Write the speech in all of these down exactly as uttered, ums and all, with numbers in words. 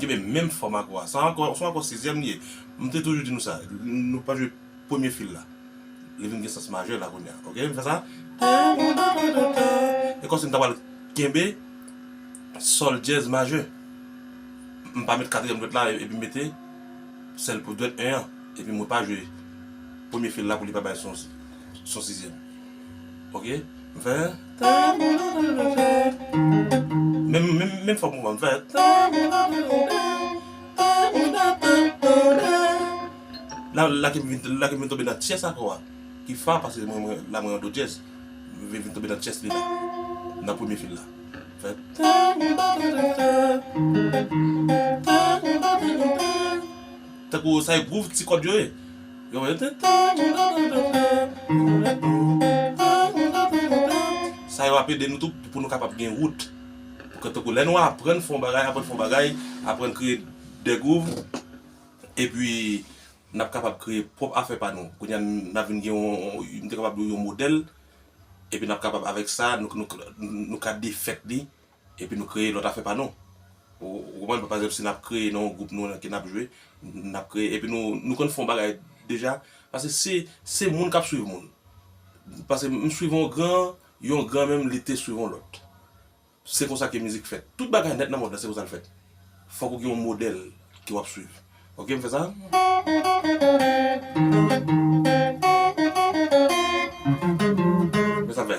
Kenbe menm fòm akò a. Se yon akò, se yon akò sizyèm li ye. M te toujou di nou sa. Nou pa jwe premye fil la. Li vin gen sans majè la kounye a. Oke, m fè sa. E kòmsi m ta pral kenbe sòl dyèz majè. M pa met katriyèm dwèt la epi m mete sèl pou dwèt en an. Epi mwen pa jwe premye fil la pou li pa bay son, son sizyèm. Oke? M fè. Menm, menm, menm fòm mouvman, m fè. La, la ke m vin, la ke m vin tonbe nan tyès akò a. Ki fa, paske mwen, mwen, la mwen an do dyèz. M vin, vin tonbe nan tyès li la. Nan premye fil la. M fè. Tankou sa e gwouv ti kòd yo ye. Yo wè, sa yo ap ede nou tou pou nou kapab gen wout. Pou ke tankou lè nou aprann fè yon bagay, aprann fè yon bagay, aprann kreye de gwouv, epi n ap kapab kreye pwòp afè pa nou. Kounye a n ap vin gen yon, yon, m te kapab di w yon modèl, epi n ap kapab avèk sa, nou, nou, nou ka defèt li, epi nou kreye lòt afè pa nou. Ou, ou konprann? Pa egzanp, si n ap kreye nan yon gwoup nou ke n ap jwe, n ap kreye, epi nou, nou konn fè yon bagay deja, paske se, se moun k ap swiv moun. Paske m swiv yon gran, yon gran menm, li te swiv yon lòt. Se konsa ke mizik fèt. Tout bagay nèt nan mond lan, se konsa l fèt. Fòk ou gen yon modèl ke w ap swiv. Oke, m fè sa. Men sa fè.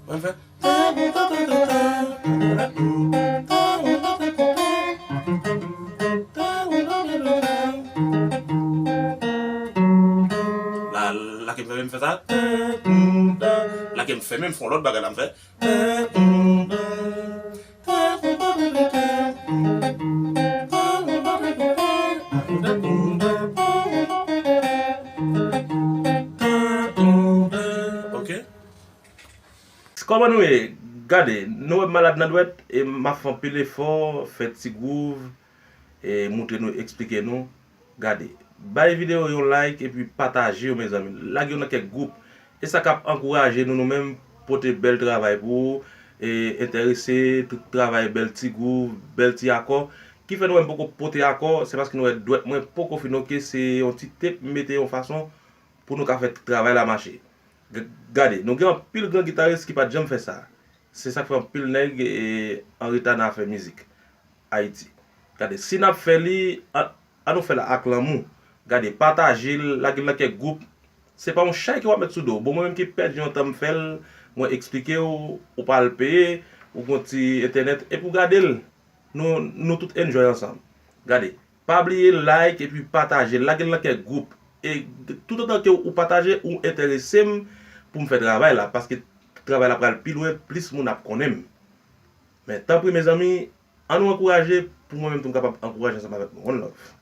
Men fè. La, la ke m fè, m fè sa. La ke m fè, men m fè yon lòt bagay la, m fè. Oke. Kòman nou ye? Gade, nou wè m malad nan dwèt, e m ap fè anpil efò, fè ti gwouv, e moutre nou, eksplike nou. Gade, bay videyo yon like epi pataje yo, mezanmi. Lage yo nan kèk gwoup. E sa k ap ankouraje nou, nou menm, pote bèl travay pou ou, e enterese, tout travay, bèl ti gwouv, bèl ti akò. Ki fè nou wè m poko pote akò, se paske nou wè dwèt mwen poko fin oke, se yon ti tep m mete yon fason pou nou ka fè travay la mache. G-, gade, nou gen anpil gran gitaris ki pa t janm fè sa. Se sa k fè anpil nèg, e, an reta nan afè mizik Ayiti. Gade, si n ap fè li, an, an nou fè l ak lanmou. Gade, pataje l, lage l nan kèk gwoup. Se pa yon chay ke w ap met sou do w. Bon, mwen menm ki pèdi yon tan m fè l, mwen eksplike w, ou pral peye, ou gen yon ti entènèt, epi w gade l. Nou, nou tout enjoy ansanm. Gade, pa bliye like epi pataje, lage l nan kèk gwoup. E toutotan ke ou pataje, ou enterese m pou m fè travay la, paske travay la pral pi lwen, plis moun ap konnen m. Men tanpri, mezanmi, an nou ankouraje pou mwen menm tou m kapab ankouraje ansanm avèk nou. One love.